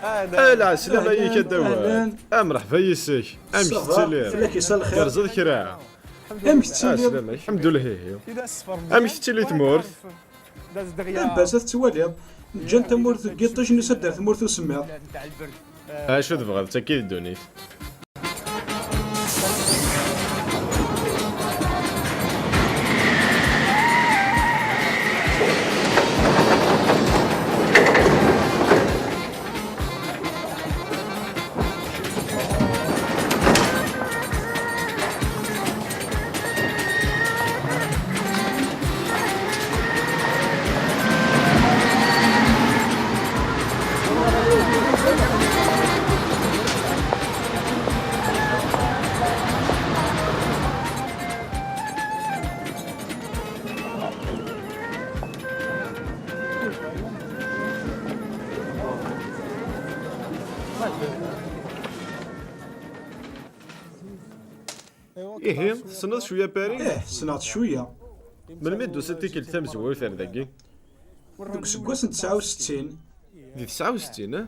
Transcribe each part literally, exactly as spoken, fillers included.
Ala, slam-ayik a Dawed. Ahlan. A mreḥba yis-k. Amek tettiliḍ? Fell-ak yessa lxir. Gerzeḍ kra? Amek tettiliḍ? Aslama, lḥemdullah, ihi. Amek tettili tmurt? Labas, ad tettwaliḍ. Ǧǧan tamurt deg yiṭij, nusa-d ar tmurt usemmiḍ. Acu tebɣiḍ, d tagi i d ddunit. Ihi, tessneḍ cwiya Paris? Ih, ssneɣ-tt cwiya. Melmi d-tusiḍ tikkelt tamezwarut ar dagi? Deg useggas n tesɛa u settin. Di tesɛa u settin, eh?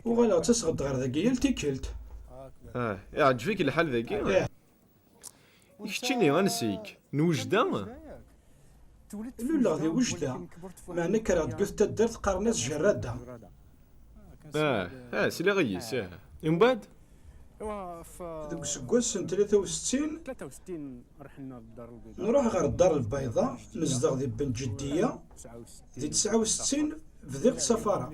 Uɣaleɣ ttaseɣ-d ɣer dagi yal tikkelt. Ah, iɛǧeb-ik lḥal dagi? Ih. I keččini, ansi-k? N Wejda? Luleɣ di Wejda, meɛna kkreɣ-d deg taddart qqaren-as Jerrada. Ah, ah, sliɣ yis, ah. Mbeɛd? Deg useggas n tlata u settin, nruḥ ɣer Ddar Lbayḍa, nezdeɣ di Benǧeddiya. Di tesɛa u settin, bdiɣ ttsafareɣ.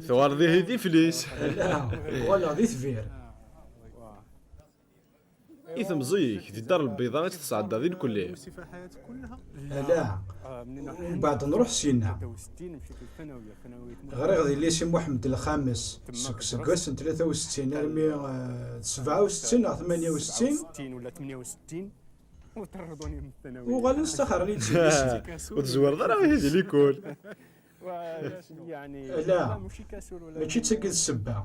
Tuɣaleḍ ihi d iflis. Ala, uɣaleɣ di Tbir. I temẓi-ik, di Ddar Lbayḍa i tt-tesɛeddaḍ ilkulli? Ala, mbeɛd nruḥ syenna. Ɣriɣ di lycée Muḥemmed Lxames, seg useggas n tlata u settin armi, eh, d sebɛa u settin neɣ tmanya u settin. Uɣalen staxren-iyi-d si lycée. Ur tezwireḍ ara ihi di likul. Ala, mačči d tagi d ssebba.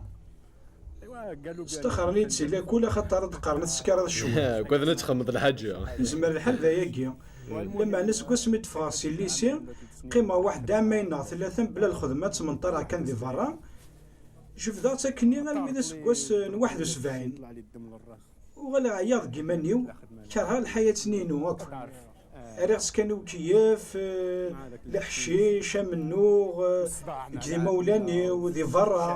Staxren-iyi-d si lakul axaṭer ad d-qqaren ad teskareḍ cwiṭ. Ugaden ad txedmeḍ lḥaǧa. Yezmer lḥal d ayagi. Lameɛna seg wasmi d-ffɣeɣ si lycée, qqimeɣ waḥed ɛamayen neɣ tlata mebla lxedma, ttmenṭareɣ kan di berra. Jebdeɣ-tt akkenni armi d aseggas n waḥed u sebɛin. Uɣaleɣ ɛyiɣ deg iman-iw, kerheɣ lḥayat-nni-inu akk. Rriɣ-tt kan i ukeyyef, eh, leḥcic, amennuɣ, eh, deg d imawlan-iw, di berra.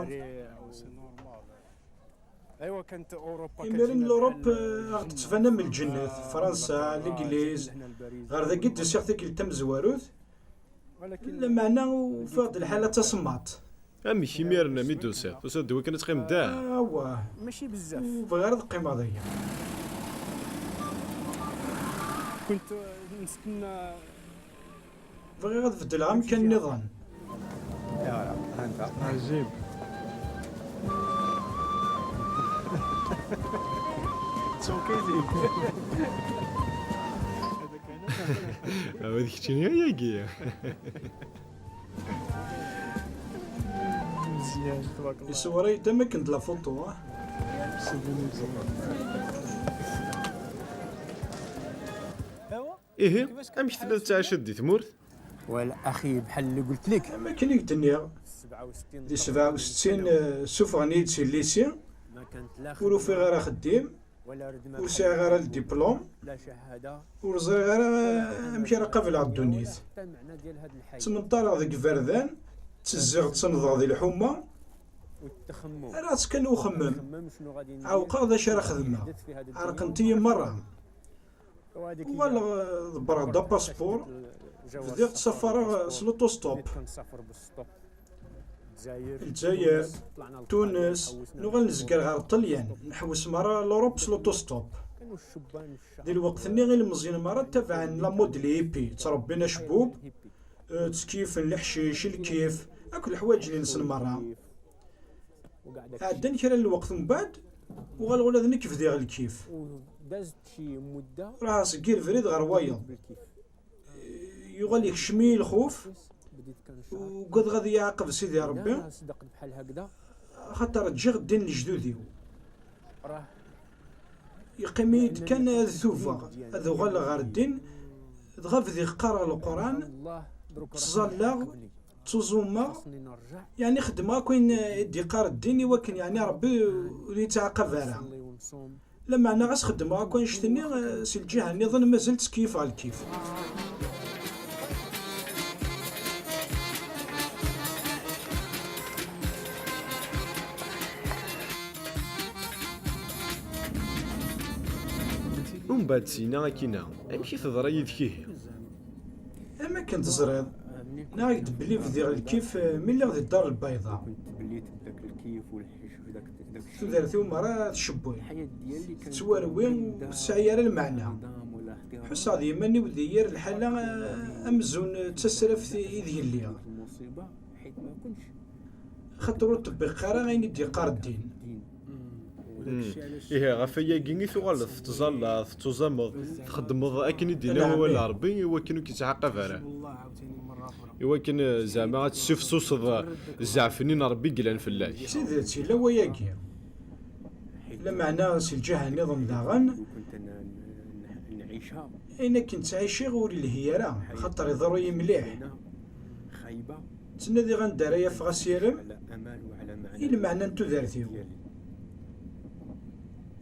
Imiren Lurup, eh, aɣ-d-tettban am lǧennet, Fransa, Legliz. Ɣer dagi d-usiɣ tikkelt tamezwarut, lameɛna ufiɣ-d lḥala d tasemmaḍt. Amek imiren mi d-tusiḍ? Tusiḍ-d i wakken ad teqqimeḍ da? Awah. Mačči bezzaf. Ur bɣiɣ ara ad qqimeɣ dagi. كنت نستنى. Bɣiɣ ad beddleɣ amkan nniḍen. عجيب. It's okay. Awa d keččini ayagi. Iṣewwer-iyi-d am akken d la photo, ah. Ihi, amek telliḍ tettɛiceḍ di tmurt? Wala axi, bḥal اللي قلت لك. Am akken i k-d-nniɣ, di sebɛa u settin, eh, ssufɣen-iyi-d si lycée, ur ufiɣ ara axeddim. Ur sɛiɣ ara ldiplum, ur ẓriɣ ara amek ara qableɣ ddunit. Ttmenṭareɣ deg iberdan, ttezziɣ ttenḍeɣ di lḥuma. Rriɣ-tt kan i uxemmem. Ɛewqeɣ d acu ara xedmeɣ. Ɛerqent-iyi merra. Uɣaleɣ, eh, ḍebbreɣ-d apaspuṛ, bdiɣ ttsafareɣ s l'auto-stop. Lezzayer, Tunes, nuɣal nezger ɣer Ṭṭelyan, neḥwes merra l'Europe s l'auto-stop. Di lweqt-nni, ilemẓiyen merra ttabaɛen la mode n les hippies, ttṛebbin acebbub, eh, ttkeyyfen leḥcic, lkif, akk leḥwayeǧ-nsen merra. Ɛeddan kra n lweqt mbeɛd, uɣaleɣ ula d nekk bdiɣ lkif. Ruḥeɣ seg yir brid ɣer wayeḍ. Yuɣal yekcem-iyi lxuf, ugadeɣ ad iyi-iɛaqeb Sidi Ṛebbi, axaṭer ǧǧiɣ ddin n lejdud-iw. Yeqqim-iyi-d kan ad tubeɣ, ad uɣaleɣ ɣer ddin, dɣa bdiɣ qqareɣ Leqran, ttẓallaɣ, Ttuẓumeɣ, yeɛni xeddmeɣ akk ayen i d-iqqar ddin i wakken yeɛni Ṛebbi ur yi-ttɛaqab ara. Lameɛna ɣas xeddmeɣ akk annect-nni, eh, si lǧiha nniḍen mazal ttkeyyifeɣ lkif. Umbeɛd syin-a akkin-a, amek i teḍra yid-k ihi? Am akken teẓriḍ, nniɣ-ak-d belli bdiɣ lkif, eh, mi lliɣ di Dar Lbayḍa. Tudert-iw merra tcewwel, tettwarwi, ur tesɛi ara lmeɛna. Ḥusseɣ d yiman-iw di yir lḥala, eh, amzun d tasraft ideg lliɣ. Xaṭer ur ṭebbiqeɣ ara ayen i d-yeqqar ddin. Ihi, ɣef wayagi i tuɣaleḍ tettẓallaḍ, tettuẓameḍ, txeddmeḍ akken i d-yenna wawal n Ṛebbi, i wakken ur k-ittɛaqab ara. I wakken, eh, zeɛma ad tessifsuseḍ, eh, zzɛef-nni n Ṛebbi i yellan fell-ak. D tidet, yella wayagi. Lameɛna si lǧiha nniḍen daɣen, ayen akken ttɛiciɣ ur ilhi ara, xaṭer iḍerru-yi mliḥ. Ttnadiɣ anda ara afeɣ asirem i lmeɛna n tudert-iw.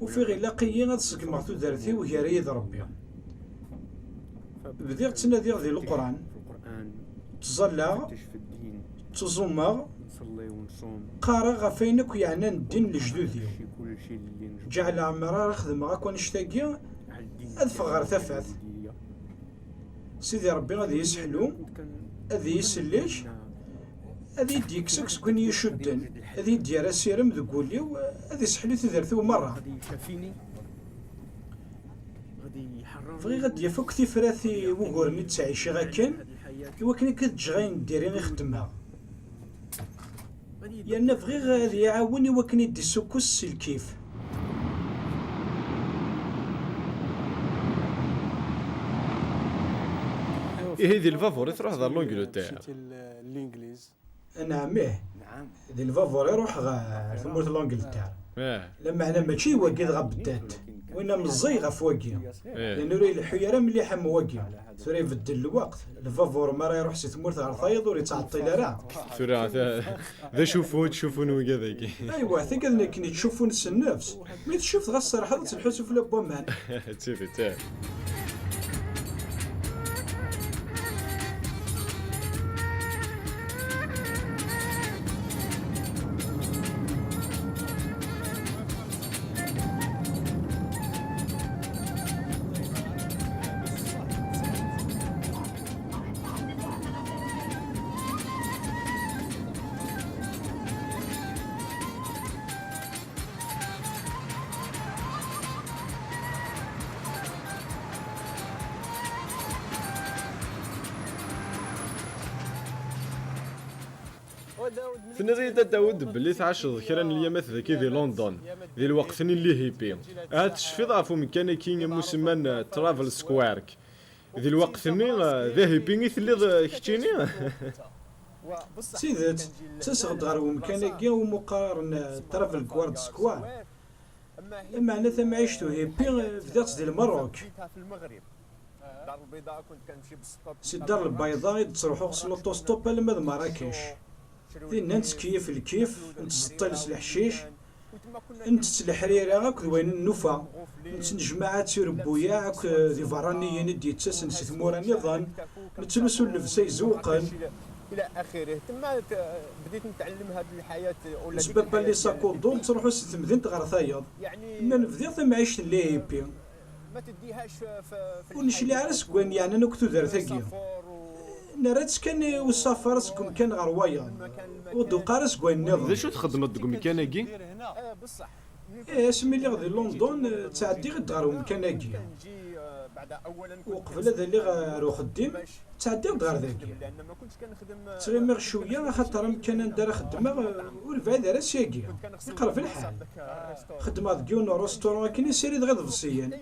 Ufiɣ ilaq-iyi ad ṣeggmeɣ tudert-iw gar-iyi d Ṛebbi. Bdiɣ ttnadiɣ di Leqran, ttẓallaɣ, ttuẓumeɣ, qqareɣ ɣef wayen akk yeɛnan ddin n lejdud-iw. Ǧeɛleɣ mi ara xedmeɣ akk annect-agi, ad ffɣeɣ ɣer tafat. Sidi Ṛebbi ad iyi-isseḥlu, ad iyi-isellek, ad iyi-d-yekkes akk seg win iyi-icudden, ad iyi-d-yerr asirem deg wul-iw, ad isseḥlu tudert-iw merra. Bɣiɣ ad d-yaf akk tifrat i wuguren i ttɛiciɣ akken, i wakken ad ǧǧeɣ ayen n diri i xeddmeɣ. Yerna bɣiɣ ad iyi-iɛawen i wakken i d-issukkus si lkif. Ihi di lbabur i truḥeḍ ɣer l'Angleterre? Anɛam, ih. Di lbabur i ruḥeɣ ɣer tmurt n l'Angleterre. Lameɛna mačči wagi dɣa beddat. Winna meẓẓiy ɣef wagi. Yerna ur ileḥḥu ara mliḥ am wagi. Tura ibeddel lweqt. Lbabur mi ara iruḥ si tmurt ɣer tayeḍ ur ittɛeṭṭil ara. Tura, ta-, d acufu, ttcufun wigad-agi. Aywa, tagad nekken ittcufun s nnefs. Mi tcuf dɣa tserḥeḍ ad telḥu sufella n waman. D tidet, eh. Tenniḍ-iyi-d a Dawed belli tɛaceḍ kra n lyamat dagi di London, di lweqt-nni n les hippies. Ahat tecfiḍ ɣef umkan-agi amusemman, eh, Travel Square. Di lweqt-nni, eh, d ahipi i telliḍ, eh, keččini? D tidet, ttaseɣ-d ɣer wemkan-agi umi qqaren, eh, Travel Guard Square. Lameɛna tamɛict uhipi, eh, bdiɣ-tt di Lmerruk. Si Dar Lbayḍa i d-ttruḥuɣ s l'autostop alamma d Marrakech. Dinna nettkeyyif lkif, nettẓeṭṭil s leḥcic, nettett leḥrira akked wayen nufa, nettnejmaɛ d tirebbuyaɛ akked iberraniyen i d-yettasen si tmura nniḍen, nettlusu llebsa izewqen. Nesbabba les sacs à dos, nettruḥu si temdint ɣer tayeḍ. Nnan bdiɣ tamɛict n les hippies. Ur necliɛ ara seg wayen yeɛnan akk tudert-agi. Nerra-tt kan i usafar seg umkan ɣer wayeḍ. Ur d-uqeɛ ara seg wayen nniḍen. D acu txeddmeḍ deg umkan-agi? Eh, asmi lliɣ di London, eh, ttɛeddiɣ-d ɣer umkan-agi. Uqbel ad aliɣ ɣer uxeddim, ttɛeddiɣ-d ɣer dagi. Ttɣimiɣ cwiya, axaṭer amkan anda ara xeddmeɣ, eh, ur bɛid ara syagi. Iqerreb lḥal. Xeddmeɣ deg yiwen n restaurant akken i ssirideɣ iḍebsiyen.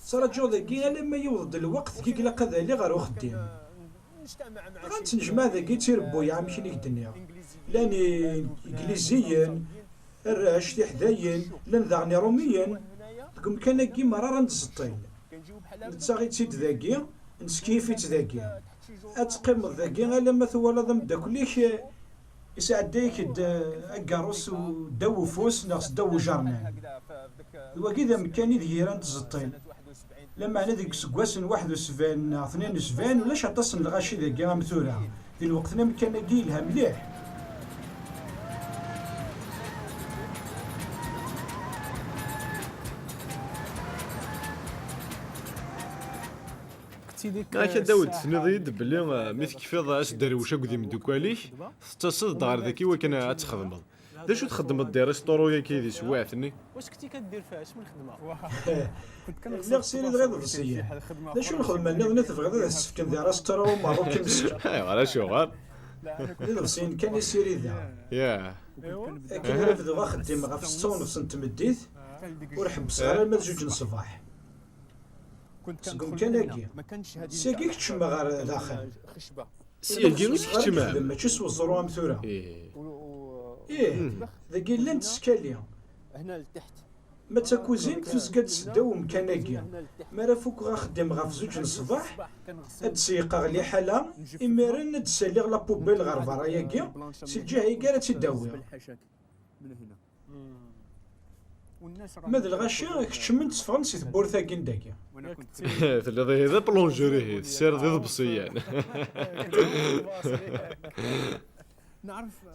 Ttraǧuɣ dagi alamma yewweḍ-d lweqt deg i ilaq ad aliɣ ɣer uxeddim. Dɣa nettnejmaɛ dagi d tirebbuyaɛ, am akken i k-d-nniɣ. Llan i-, Igliziyen, arrac, tiḥdayin, llan daɣen Iṛumiyen. Deg umkan-agi merra ara nettẓeṭṭil. Nettaɣ-itt-id dagi, neskyif-itt dagi. Ad teqqimeḍ dagi alamma twalaḍ ameddakel-ik, eh, isɛedda-yak-d, eh, agerrus s ddaw ufus neɣ s ddaw ujernan. D wagi d amekkan ideg i rant tẓeṭṭin. Lameɛna deg useggas n waḥed u sebɛin neɣ tnin u sebɛin, ulac aṭas n lɣaci dagi am tura. Di lweqt n amekkan-agi yelha mliḥ. Nniɣ-ak a Dawed, tenniḍ-iyi-d belli, eh, mi tekfiḍ asderwec akked imeddukal-ik, tettaseḍ-d ɣer dagi iwakken ad txedmeḍ. D acu txeddmeḍ di restaurant-agi di teswiɛt-nni? واش كنتي كدير فيها؟ اش من خدمه؟ Lliɣ ssirideɣ iḍebsiyen. D acu n lxedma nniḍen i tebɣiḍ ad as-tefken di restaurant umeṛṛuki meskin? Ayɣer acuɣer? D iḍebsiyen kan i ssirideɣ. Akken ara bduɣ axeddim ɣef setta u nefṣ n tmeddit, ur ḥebbseɣ ara arma d zuǧ n ṣṣbeḥ. Seg umkan-agi, syagi keččmeɣ ɣer daxel. Syagi i tkeččmem? Mačči s weẓru am tura. Ih, dagi llant teskali. Ma d takuzint, tuzga-d seddaw umkan-agi. Mi ara fukeɣ axeddim ɣef zuǧ n ṣṣbeḥ, ad d-seyqeɣ liḥala, imiren ad d-saliɣ la poubelle ɣer berra-yagi, si lǧiha-yagi ara tt-id-awiɣ. Ma d lɣaci, keččmen tteffɣen si tewwurt-agi n dagi. Telliḍ ihi d aplonjur ihi, tessireḍ iḍebsiyen.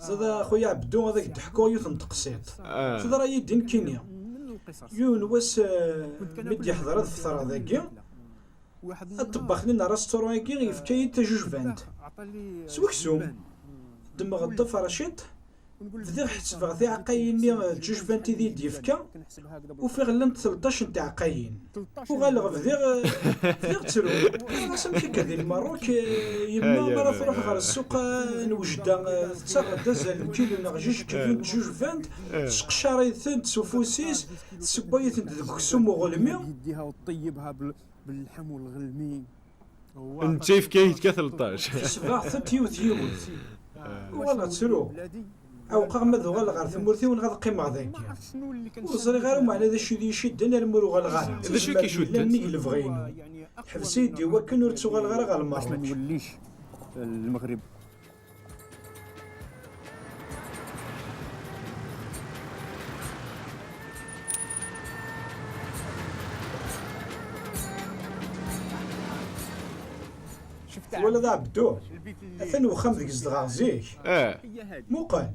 Ẓad a xuya Ɛebdu, ad ak-d-ḥkuɣ yiwet n teqsiṭ. Teḍra-yi-d nekkini. Yiwen wass, eh, mi d-yeḥḍer ad fetreɣ dagi, aṭebbax-nni n restaurant-agi yefka-yi-d tajujbant s weksum. Ddmeɣ-d taferciṭ, bdiɣ ḥesbeɣ tiɛeqqayin-nni d tjujbant i d-yefka, ufiɣ llant tleṭṭac n tiɛeqqayin. Uɣaleɣ bdiɣ, bdiɣ ttruɣ. Qqareɣ-as amek akka di Lmerruk, eh, yemma mi ara truḥ ɣer ssuq, eh, n Wejda, eh, tettaɣ-d azal n kilu neɣ jij kilu n tjujbant, tesseqcar-itent s ufus-is, tessewway-itent deg uksum uɣelmi. Netta yefka-yi-d kan tleṭṭac. Ḥesbeɣ-tent yiwet yiwet. Uɣaleɣ ttruɣ. Ɛewqeɣ ma ad uɣaleɣ ɣer tmurt-iw neɣ ad qqimeɣ dagi. Ur ẓriɣ ara meɛna d acu i d-iyi-icudden armi ur uɣaleɣ ara. D acu i k-icudden? Nnig lebɣi-inu. Teḥbes-iyi-d i wakken ur ttuɣaleɣ ara ɣer Lmerruk. Twalaḍ a Ɛebdu? Atan wexxam deg zedɣeɣ zik. Eh. Muqel.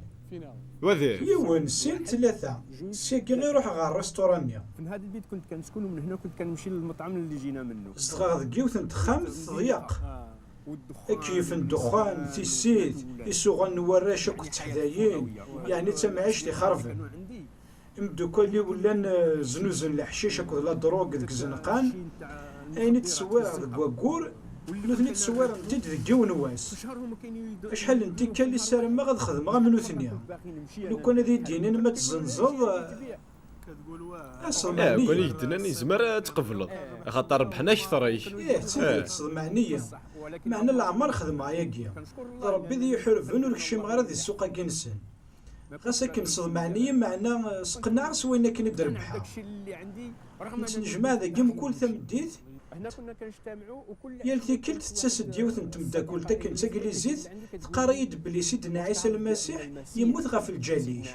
Wadi. Yiwen, sin, tlata. Syagi i ruḥeɣ ɣer restaurant-nni. Zedɣeɣ deg yiwet n texxamt teḍyeq. Akeyyef n ddexxan, tissit, isuɣan n warrac akked teḥdayin, yeɛni d tamɛict ixerben. Imeddukal-iw llan, eh, znuzen leḥcic akked la drogue deg izenqan. Ayen i ttṣewwireɣ deg waggur, nutni ttṣewwiren-t-id deg yiwen wass. Acḥal n tikkal i ssarameɣ ad xedmeɣ am nutni. Lukan ad iyi-d-inin ma tezzenzeḍ, eh, Ih, kan i k-d-nnan yezmer ad tqebleḍ, axaṭer rebḥen akter-ik. Ih, d tidet, tesḍemɛen-iyi. Meɛna leɛmer xedmeɣ ayagi. D Ṛebbi i d-iyi-iḥurben, ur kcimeɣ ara di ssuq-agi-nsen. Ɣas akken sḍemɛen-iyi, meɛna, eh, sqenɛeɣ s wayen akken i d-rebḥeɣ. Nettnejmaɛ dagi mkul tameddit. Yal tikkelt tettas-d yiwet n temdakkelt akken d taglizit, teqqar-iyi-d belli Sidna Ɛisa Lmasiḥ yemmut ɣef lǧal-ik.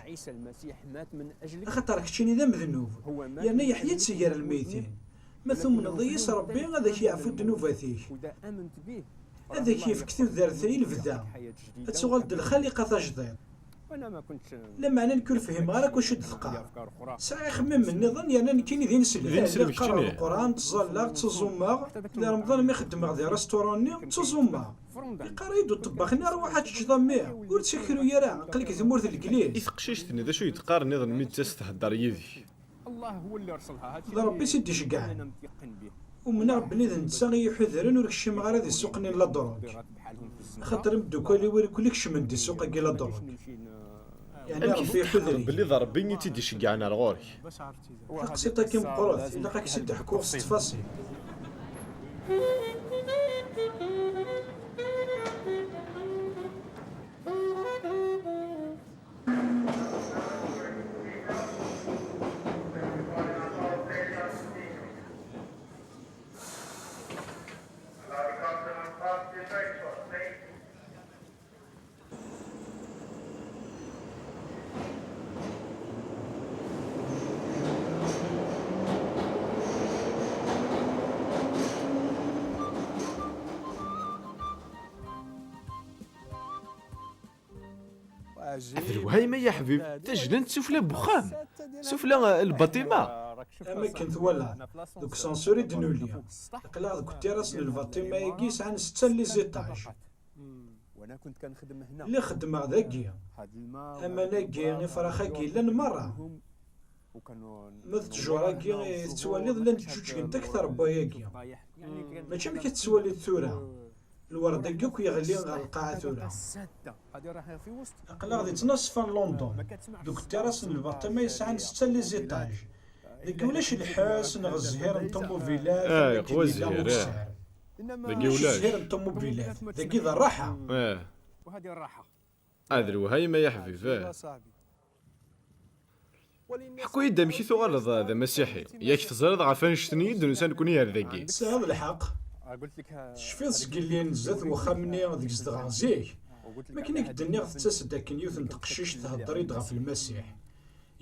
Axaṭer keččini d amednub, yerna yeḥya-d si gar lmeytin. Ma tumneḍ yis Ṛebbi, ad ak-yeɛfu ddnubat-ik. Ad ak-yefk tudert i lebda. Ad tuɣaleḍ d lxaliqa tajdiṭ. Lameɛna nekk ur fhimeɣ ara akk acu d-teqqar. Sɛiɣ ixemmimen nniḍen, yerna nekkini d ineslem. Lliɣ qqareɣ Lqurɛan, ttẓallaɣ, ttuẓumeɣ. Di Remḍan mi xeddmeɣ di restaurant-nni, ttuẓumeɣ. Iqqar-iyi-d uṭebbax-nni: "Ṛwaḥ ad teččeḍ a mmi, ur ttekru ara, aql-ik di tmurt n Legliz." I teqcict-nni, d acu i d-teqqar nniḍen mi d-tettas thedder yid-k? D Ṛebbi i tt-id-iceggɛen. Umneɣ belli d netta i yi-iḥudren ur kcimeɣ ara di ssuq-nni n la drogue. Axaṭer imeddukal-iw irkel i kecmen di ssuq-agi la drogue. Yeɛni Ṛebbi iḥuder-iyi. Belli d Ṛebbi i tt-id-iceggɛen ar ɣur-k. Taqsiṭ-agi meqqret, ilaq ad k-tt-id-ḥkuɣ s ttfaṣil. D lwehayem ay aḥbib, tajnant sufella n wexxam, sufella, eh, lbaṭima. Am akken twalaḍ, deg usansur i d-nuli. Aql-aɣ deg uterras n lbaṭima-agi yesɛan setta n les étages. Lliɣ xeddmeɣ dagi. Aman-agi, ifrax-agi llan merra. Ma d ttjur-agi i tettwaliḍ llant ǧǧuǧgent akk trebba-agi. Mačči amek i tettwaliḍ tura. Lwerd-agi akk yeɣli ɣer lqaɛa tura. Aql-aɣ di ttnaṣfa n London, deg uterras n lbaṭima yesɛan setta n les étages. Dagi ulac lḥess neɣ zzhir n ṭumubilat, ah, am akken yella zzhir, eh, ukessar. Dagi ulac zzhir n ṭumubilat. Dagi d rraḥa. Eh. Ah, d lwehayem ay aḥbib, eh. Ḥku-yi-d amek i tuɣaleḍ d amasiḥi. Yak teẓriḍ ɣef annect-nni i d-nusa nekkni ar dagi. Tesɛiḍ lḥeqq. Tecfiḍ seg yelli n zdat n wexxam-nni deg zedɣeɣ zik. Mi akken i k-d-nniɣ tettas-d akken yiwet n teqcict thedder-iyi-d ɣef Lmasiḥ.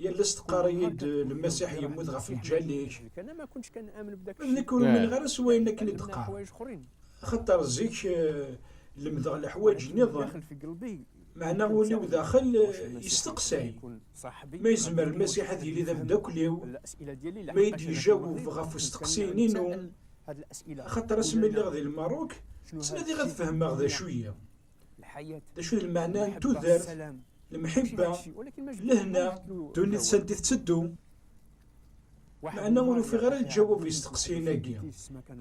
Yal ass teqqar-iyi-d, "Lmasiḥ yemmut ɣef lǧal-ik." Ma d nekk ur umineɣ ara s wayen akken i d-teqqar. Axaṭer zik, eh, lemdeɣ leḥwayeǧ nniḍen. Meɛna ul-iw daxel, eh, yesteqsay. Ma yezmer Lmasiḥ ad yili d ameddakel-iw? Ma yi-d-yejaweb ɣef usteqsiyen-inu? Axaṭer asmi lliɣ di Lmerruk, ttnadiɣ ad fehmeɣ d acu-yi. D acu d lmeɛna n tudert, lemḥibba, lehna, ddunit s anda i tetteddu? Meɛna ur ufiɣ ara lǧawab i isteqsiyen-agi.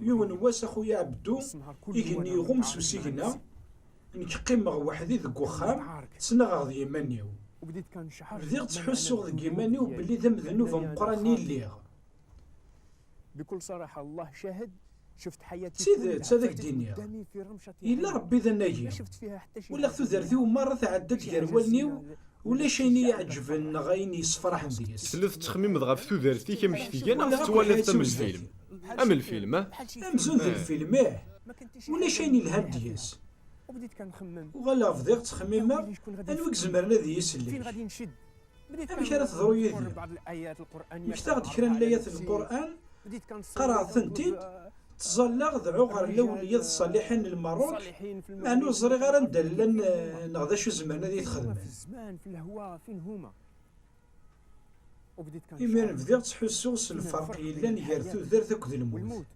Yiwen n wass, a xuya Ɛebdu, igenni iɣumm s usigna, nekk qqimeɣ weḥd-i deg uxxam, ttnaɣeɣ d yiman-iw. Bdiɣ ttḥussuɣ deg yiman-iw belli d amednub ameqqran i lliɣ. D tidet, ad ak-d-iniɣ, yella Ṛebbi d anagi. Walaɣ tudert-iw merra tɛedda-d gar wallen-iw, ulac ayen i yi-iɛeǧben neɣ ayen yessefraḥen deg-s. Telliḍ tettxemmimeḍ ɣef tudert-ik amek tga neɣ tettwaliḍ-tt am lfilm? Am lfilm, ah? Amzun d lfilm, ih. Ulac ayen yelhan deg-s. Uɣaleɣ bdiɣ ttxemmimeɣ, anwa i izemren ad iyi-isellek? Amek ara teḍru yid-i? Mmektaɣ-d kra n layat n Lqur'an, qqareɣ-tent-id, ttẓallaɣ, dɛuɣ ɣer lawliya d ṣṣaliḥin n Lmerruk, meɛna ur ẓriɣ ara anda llan, eh, neɣ d acu zemren ad iyi-t-xedmen. Imiren bdiɣ ttḥussuɣ s lferq yellan gar tudert akked lmut.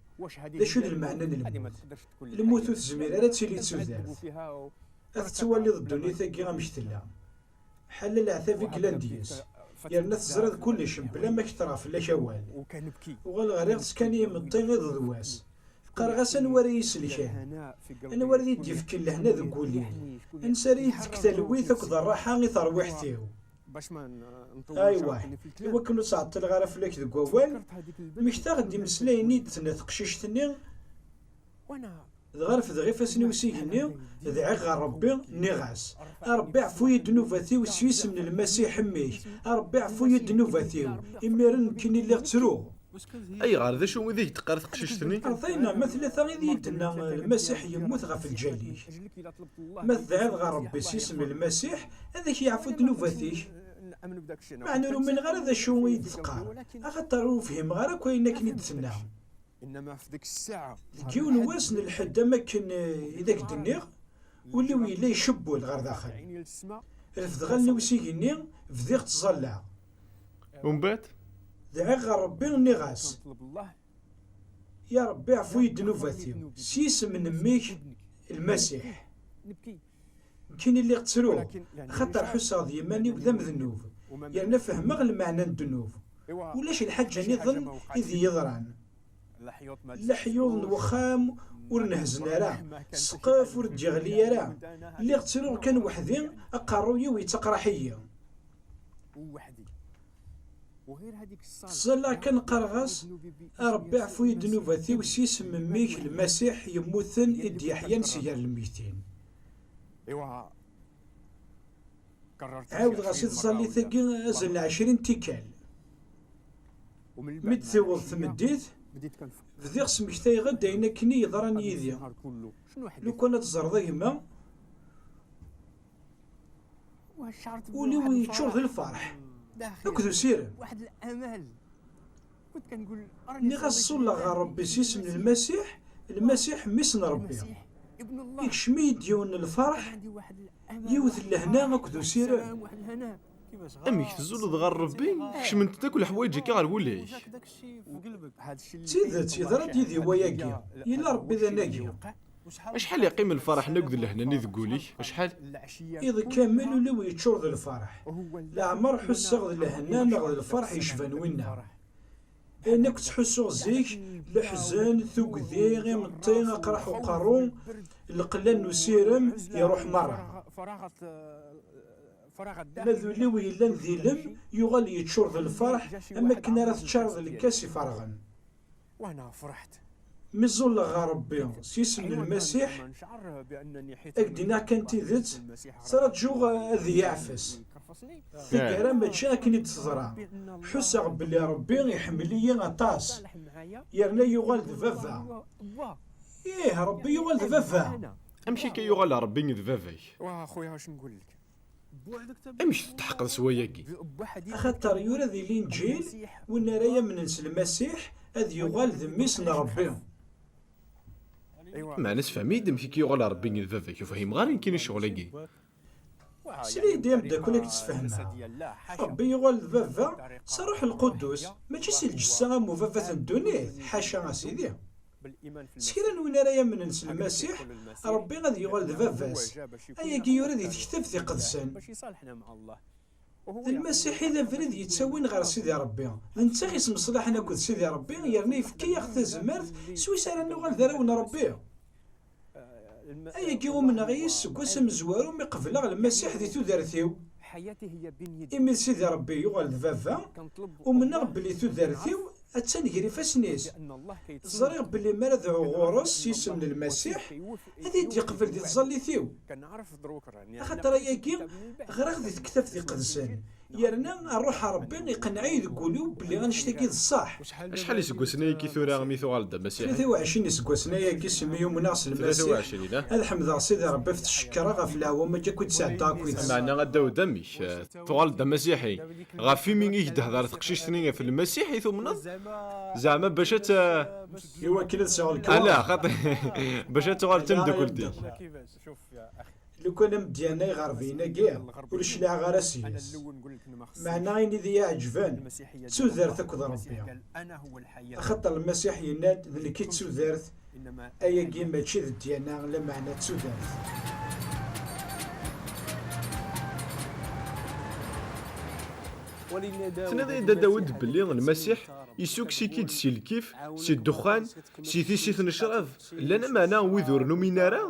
D acu d lmeɛna n lmut? Lmut ur tezmir ara ad tili d tudert. Ad tettwaliḍ ddunit-agi amek tella. Ḥala leɛtab i yellan deg-s. Yerna teẓriḍ kullec mebla ma ketreɣ fell-ak awal. Uɣaleɣ rriɣ-tt kan i yimeṭṭi iḍ d wass. Qqareɣ-as anwa ara yi-iselken, anwa ara yi-d-yefken lehna deg wul-iw, ansi ara yi-d-tefk talwit akked rraḥa i terwiḥt-iw. Aywa, i wakken ur ttɛeṭṭileɣ ara fell-ak deg wawal, mmektaɣ-d imeslayen i d-tenna teqcict-nni. Dɣa refdeɣ ifassen-iw s igenni, dɛiɣ ɣer Ṛebbi, nniɣ-as, "A Ṛebbi, ɛfu-yi ddnubat-iw s yisem n Lmasiḥ Mmi-k, a Ṛebbi, ɛfu-yi ddnubat-iw, imiren nekkini lliɣ ttruɣ." Ayɣer? D acu i d-teqqar teqcict-nni? Ṛḍayna ma tlata i d-yi-d-tenna, "Lmasiḥ yemmut ɣef lǧal-ik." Ma tedɛiḍ ɣer Ṛebbi s yisem n Lmasiḥ, ad ak-yeɛfu ddnubat-ik. Meɛna ur umineɣ ara d acu i d-teqqar, axaṭer ur fhimeɣ ara akk ayen akken i d-tenna. Deg yiwen wass n lḥedd am akken, eh, i d ak-d-nniɣ, ul-iw yella icewwel ɣer daxel. Refdeɣ allen-iw s igenni, bdiɣ ttẓallaɣ. Umbeɛd? Dɛiɣ ɣer Ṛebbi, nniɣ-as, "Ya Ṛebbi, ɛfu-yi ddnubat-iw, s yisem n Mmi-k, Lmasiḥ." Nekkini lliɣ ttruɣ, axaṭer ḥusseɣ d yiman-iw d amednub, yerna fehmeɣ lmeɛna n ddnub. Ulac lḥaǧa nniḍen i d iyi-yeḍran. Leḥyuḍ n wexxam ur nhezzen ara, ssqef ur d-yeɣli ara. Lliɣ ttruɣ kan weḥd-i, aqerruy-iw yettaqraḥ-iyi. Ẓẓalleɣ kan qqareɣ-as, "A Ṛebbi, ɛfu-yi ddnubat-iw s yisem n Mmi-k Lmasiḥ yemmuten i d-yeḥyan si gar lmeytin." Ɛawdeɣ-as i tẓallit-agi azal n ɛecrin tikkal. Mi d-tiweḍ tmeddit, bdiɣ smektayeɣ-d ayen akken i yeḍran yid-i. Lukan ad teẓreḍ a gma, ul-iw yeččur d lferḥ akked usirem. Nniɣ-as, "Ṣulleɣ ɣer Ṛebbi s yisem n Lmasiḥ, Lmasiḥ mmi-s n Ṛebbi." Ikcem-iyi-d yiwen n lferḥ, yiwet n lehna akked usirem. Amek tzuleḍ ɣer Rebbi, kecment-d akk leḥwayeǧ-agi ɣer wul-ik? D tidet, yeḍra-d yid-i wayagi. Yella Rebbi d anagi. Acḥal yeqqim lferḥ-nni akked lehna-nni deg wul-ik? Acḥal? Iḍ kamel ul-iw yeččur d lferḥ. Leɛmer ḥusseɣ d lehna neɣ d lferḥ yecban winna. Ayen akk ttḥussuɣ zik, leḥzen, tugdi, imeṭṭi, aqraḥ uqerru, lqella n usirem, iruḥ merra. Ma d ul-iw yellan d ilem, yuɣal yeččur d lferḥ am akken ara teččareḍ lkas iferɣen. Mi ẓulleɣ ɣer Rebbi s yisem n Lmasiḥ, ad k-d-iniɣ kan tidet, ttraǧuɣ ad iyi-yeɛfes. Taggara mačči akken i d-teḍra. Ḥusseɣ belli Rebbi iḥemmel-iyi aṭas, yerna yuɣal d baba. Ih, Rebbi yuɣal d baba. Amek akka yuɣal Rebbi d baba-k? Amek tetḥeqqeḍ s wayagi? Axaṭer yura di Linǧil, win ara yamnen s Lmasiḥ ad yuɣal d mmi-s n Rebbi. Meɛna sefhem-iyi-d amek akka yuɣal Rebbi d baba-k, ur fhimeɣ ara nekkini ccɣel-agi. Sel-iyi-d ay ameddakel ad k-d-sfehmeɣ. Rebbi yuɣal d baba s Ṛṛuḥ Lqudus, mačči si lǧessa am ubabat n ddunit, ḥaca a Sidi. S kra n win ara yamnen s Lmasiḥ, Rebbi ad yuɣal d baba-s. Ayagi yura di tektabt iqedsen. D Lmasiḥ i d abrid yettawin ɣer Sidi Ṛebbi. D netta i yesmeṣlaḥen akked Sidi Ṛebbi, yerna yefka-yaɣ tazmert s wis ara nuɣal d arraw n Ṛebbi. Ayagi umneɣ yis seg wass amezwaru mi qebleɣ Lmasiḥ di tudert-iw. Imi d Sidi Ṛebbi yuɣal d baba, umneɣ belli tudert-iw attan gar ifassen-is. Ẓriɣ belli mi ara dɛuɣ ɣur-s s yisem n Lmasiḥ, ad iyi-d-yeqbel di tẓallit-iw. Axaṭer ayagi, ɣriɣ di tektabt iqedsen, yerna Ṛṛuḥ n Ṛebbi iqenneɛ-iyi deg wul-iw belli annect-agi d ṣṣeḥ. Acḥal iseggasen ayagi tura mi tuɣaleḍ d amasiḥi? Tlata u ɛecrin iseggasen ayagi simi umneɣ s Lmasiḥ. Ad ḥemdeɣ Sidi Ṛebbi ɣef tcekra ɣef leɛwam-agi akk i d-sɛeddaɣ akked-s. Meɛna a Dawed, amek? Tuɣaleḍ d amasiḥi. Ɣef imi i k-d-tehder teqcict-nni ɣef Lmasiḥ i tumneḍ? Zeɛma bac ad t... Iwakken ad sɛuɣ lkwaɣ. Ala, xaṭi, bac ad tuɣal d tameddakelt-ik. Lukan amedya-nni iɣerbiyen-agi ur cliɛeɣ ara seg-s. Meɛna ayen i d iyi-iɛeǧben d tudert akked Ṛebbi. Axaṭer Lmasiḥ yenna-d, d nekk i d tudert. Ayagi mačči d ddyana, lameɛna d tudert. Tenniḍ-iyi-d a Dawed belli Lmasiḥ issukes-ik-id si lkif, si ddexxan, si tissit n ccrab. Llan ameɛna wid ur numin ara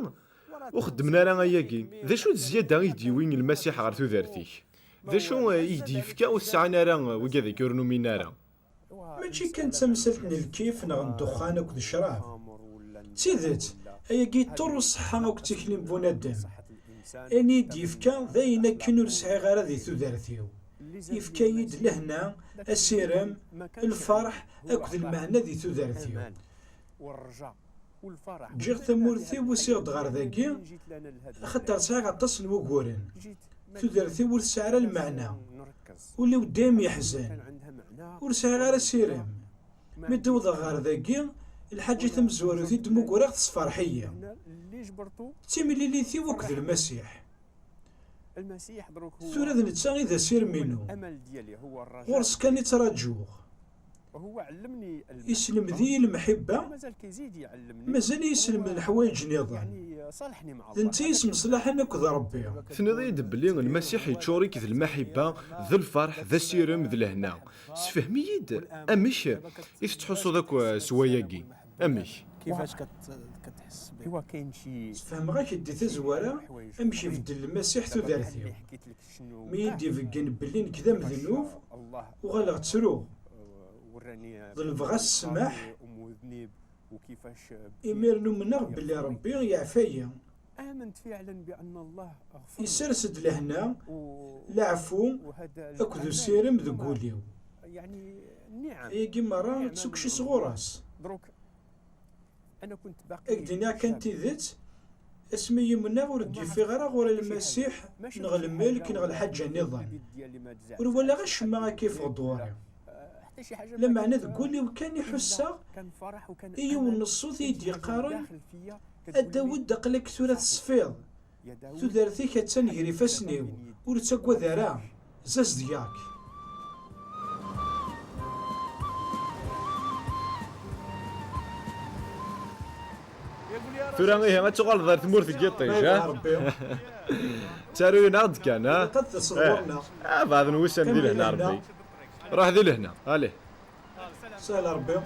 ur xeddmen ara ayagi. D acu d zzyada i k-d-yewwin Lmasiḥ ɣer tudert-ik? D acu i k-d-yefka ur t-sɛan ara wigad-agi ur numin ara? Mačči kan d tamsalt n lkif neɣ n ddexxan akked ccrab. D tidet, ayagi yeṭṭurru ṣṣeḥḥa akked tikli n bunadem. Ayen i yi-d-yefka d ayen akken ur sɛiɣ ara di tudert-iw. Yefka-yi-d lehna, asirem, lferḥ akked lmeɛna di tudert-iw. Ǧǧiɣ tamurt-iw, usiɣ-d ɣer dagi, axaṭer sɛiɣ aṭas n wuguren. Tudert-iw ur tesɛi ara lmeɛna. Ul-iw dayem yeḥzen. Ur sɛiɣ ara asirem. Mi d-wwḍeɣ ɣer dagi, lḥaǧa tamezwarut i d-mmugreɣ tessefreḥ-iyi. D timlilit-iw akked Lmasiḥ. Tura d netta i d asirem-inu. Ɣur-s kan i ttraǧuɣ. Isselmed-iyi lemḥibba, mazal i yi-isselmed leḥwayeǧ nniḍen. D netta i yesmeṣlaḥen akked Ṛebbi. Tenniḍ-iyi-d belli Lmasiḥ yeččur-ik d lmaḥibba, d lferḥ, d asirem, d lehna. Sefhem-iyi-d amek i tettḥussuḍ akk s wayagi. Amek? Sfehmeɣ-ak-d di tazwara amek ibeddel Lmasiḥ tudert-iw. Mi i yi-d-ibeggen belli nekk d amednub, uɣaleɣ ttruɣ. Ḍelbeɣ-as ssmaḥ. Imiren umneɣ belli Ṛebbi yeɛfa-yi. Isers-d lehna, leɛfu akked usirem deg wul-iw. Ayagi merra d tukci sɣur-s. Ad k-d-iniɣ kan tidet, asmi yumneɣ ur d-yeffiɣ ara ɣur-i Lmasiḥ neɣ lmelk neɣ lḥaǧa nniḍen. Ur walaɣ acemma akka yeffeɣ-d ɣur-i. Lameɛna deg wul-iw kan i ḥusseɣ i yiwen n ṣṣut i yi-d-yeqqaren: A Dawed, aql-ak tura tesfiḍ. Tudert-ik attan gar ifassen-iw. Ur ttagad ara. Zazdegeɣ-k. Tura ihi ad tuɣaleḍ ɣer tmurt n yiṭij, ha? Ttaruyen-aɣ-d kan, ha? Ilaq ad tased ɣur-neɣ. Ah, beɛd n wussan di lehna Rebbi. Ruḥ di lehna, allez. Sahel Rebbi.